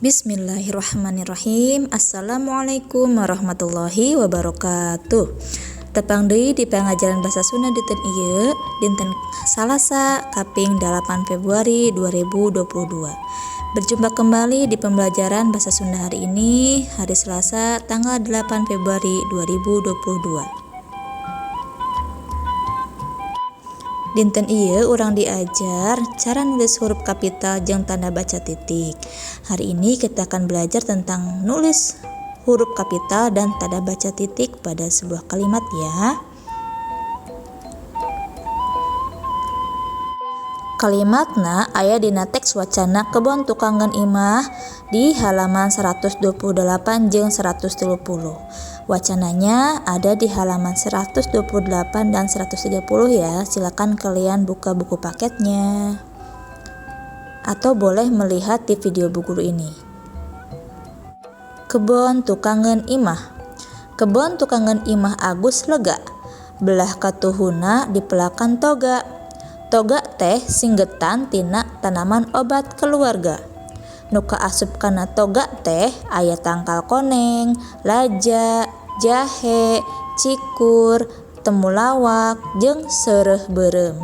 Bismillahirrahmanirrahim. Assalamualaikum warahmatullahi wabarakatuh. Tepang deui di pangajaran bahasa Sunda dinten ieu, dinten Salasa kaping 8 Februari 2022. Berjumpa kembali di pembelajaran bahasa Sunda hari ini, hari Selasa tanggal 8 Februari 2022. Dinten ieu urang diajar cara nulis huruf kapital jeung tanda baca titik. Hari ini kita akan belajar tentang nulis huruf kapital dan tanda baca titik pada sebuah kalimat ya. Kalimatna aya dina teks wacana Kebon Tukangeun Imah di halaman 128 jeung 130. Wacananya ada di halaman 128 dan 130 ya. Silakan kalian buka buku paketnya. Atau boleh melihat di video bu guru ini. Kebon Tukangeun Imah. Kebon Tukangeun Imah Agus lega. Belah katuhuna dipelakan toga. Toga teh singgetan tina tanaman obat keluarga. Nu kaasup kana toga teh aya tangkal koneng, laja, jahe, cikur, temulawak, jeung seureuh beureum.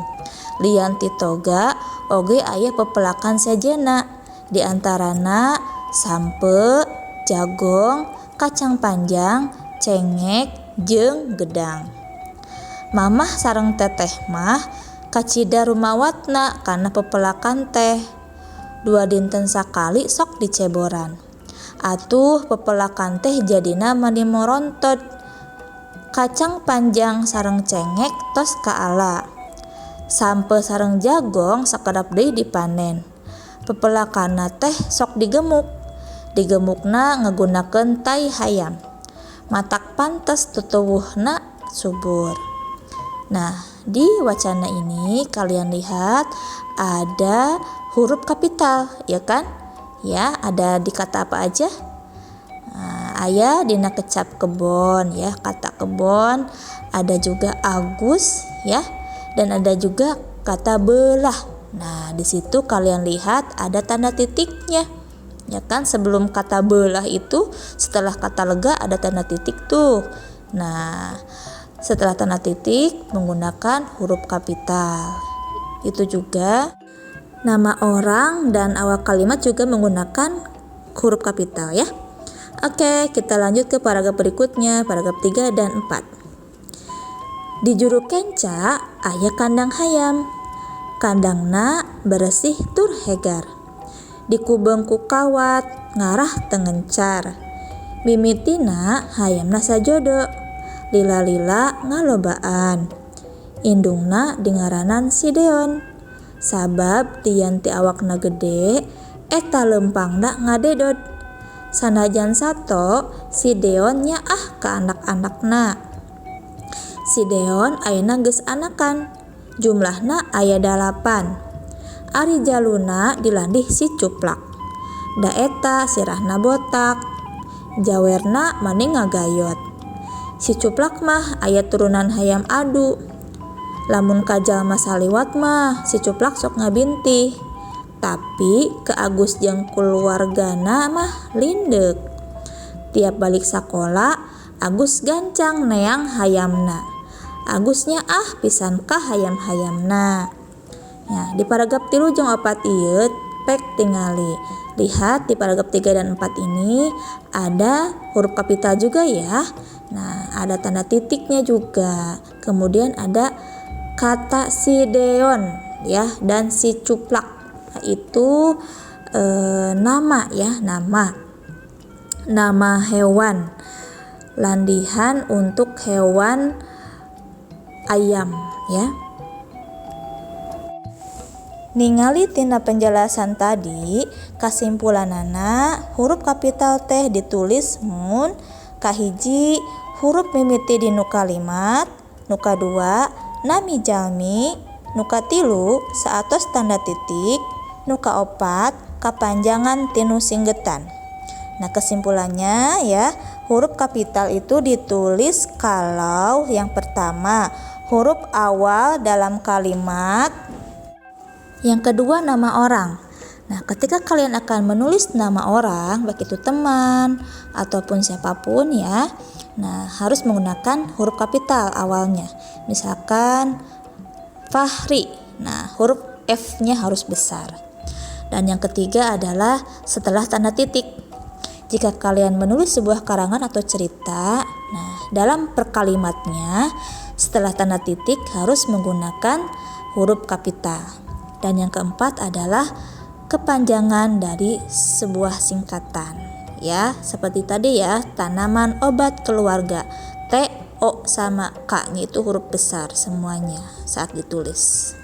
Lian ti toga oge aya pepelakan sejenna, di antarana sampeu, jagong, kacang panjang, cengek, jeung gedang. Mamah sareng teteh mah kacida rumawatna kana pepelakan teh. Dua dinten sakali sok diceboran. Atuh pepelakan teh jadina mani morontod. Kacang panjang sareng cengek tos kaala. Sampeu sareng jagong sakedap deui dipanen. Pepelakanna teh sok digemuk. Digemukna ngagunakeun tai hayam. Matak pantes tutuwuhna subur. Nah, di wacana ini kalian lihat ada huruf kapital, ya kan? Ya, ada di kata apa aja? Nah, aya dina kecap kebon ya, kata kebon, ada juga Agus ya, dan ada juga kata belah. Nah, di situ kalian lihat ada tanda titiknya. Ya kan, sebelum kata belah itu setelah kata lega ada tanda titik tuh. Nah, setelah tanda titik menggunakan huruf kapital. Itu juga nama orang dan awal kalimat juga menggunakan huruf kapital ya. Oke, kita lanjut ke paragraf berikutnya, paragraf 3 dan 4. Di juru kenca aya kandang hayam. Kandangna beresih tur hegar. Dikubeng ku kawat ngarah teu ngencar. Mimitina hayamna sajodo. Lila-lila ngalobaan. Indungna dingaranan si Deon. Sabab lian ti awakna gede, eta leumpangna ngadedod. Sanajan sato, si Deon nyaah ka anak-anakna. Si Deon ayeuna geus anakan, jumlahna aya 8. Ari jaluna dilandih si Cuplak. Da eta sirahna botak, jawerna mani ngagayot. Si Cuplak mah aya turunan hayam adu. Lamun ka jalma saliwat mah si Cuplak sok ngabintih. Tapi ke Agus jeung kulawargana mah lindeuk. Tiap balik sakola, Agus gancang neang hayamna. Agus nyaah pisan ka hayam-hayamna. Ya, di paragraf 3 jeung 4 ieu pek tingali. Lihat di paragraf 3 dan 4 ini ada huruf kapital juga ya. Nah, ada tanda titiknya juga. Kemudian ada kata si Deon ya dan si Cuplak. Nah, itu nama ya, nama. Nama hewan. Landihan untuk hewan ayam ya. Ningali tina penjelasan tadi, kasimpulanana huruf kapital teh ditulis mun kahiji huruf mimiti di nu kalimat, nu kadua nami jalmi, nu katilu saatos tanda titik, nu kaopat kapanjangan tinu singgetan. Nah, kesimpulannya ya, huruf kapital itu ditulis kalau yang pertama huruf awal dalam kalimat, yang kedua nama orang, Nah, ketika kalian akan menulis nama orang, baik itu teman ataupun siapapun ya, nah harus menggunakan huruf kapital awalnya. Misalkan Fahri, nah huruf F-nya harus besar. Dan yang ketiga adalah setelah tanda titik. Jika kalian menulis sebuah karangan atau cerita, nah dalam perkalimatnya setelah tanda titik harus menggunakan huruf kapital. Dan yang keempat adalah kepanjangan dari sebuah singkatan ya, seperti tadi ya, tanaman obat keluarga, T, O sama K-nya itu huruf besar semuanya saat ditulis.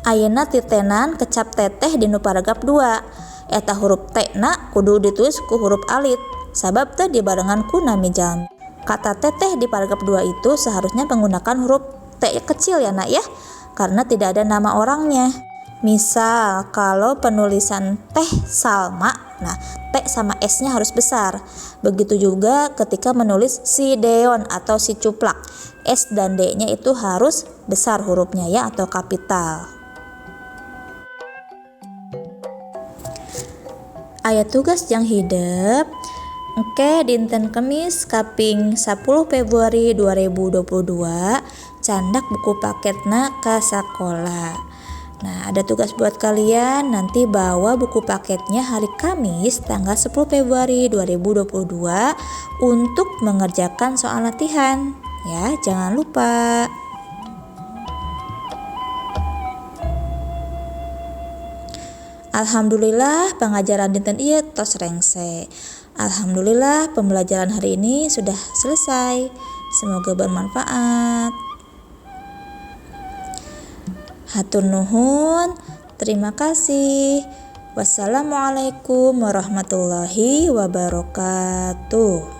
Ayeuna titenan kecap teteh dinu paragraf 2. Eta huruf T na kudu ditulis ku huruf alit sabab teu dibarengan ku nami jalmi. Kata teteh di paragraf 2 itu seharusnya menggunakan huruf T kecil ya nak ya, karena tidak ada nama orangnya. Misal kalau penulisan Teh Salma, nah T sama S-nya harus besar. Begitu juga ketika menulis si Deon atau si Cuplak, S dan D-nya itu harus besar hurufnya ya, atau kapital. Aya tugas jang hidep engke dinten Kemis kaping 10 Februari 2022 candak buku paketna ka sakola. Nah, ada tugas buat kalian, nanti bawa buku paketnya hari Kamis tanggal 10 Februari 2022 untuk mengerjakan soal latihan. Ya, jangan lupa. Alhamdulillah pengajaran dinten ieu tos rengse. Alhamdulillah pembelajaran hari ini sudah selesai. Semoga bermanfaat. Hatur nuhun, terima kasih. Wassalamualaikum warahmatullahi wabarakatuh.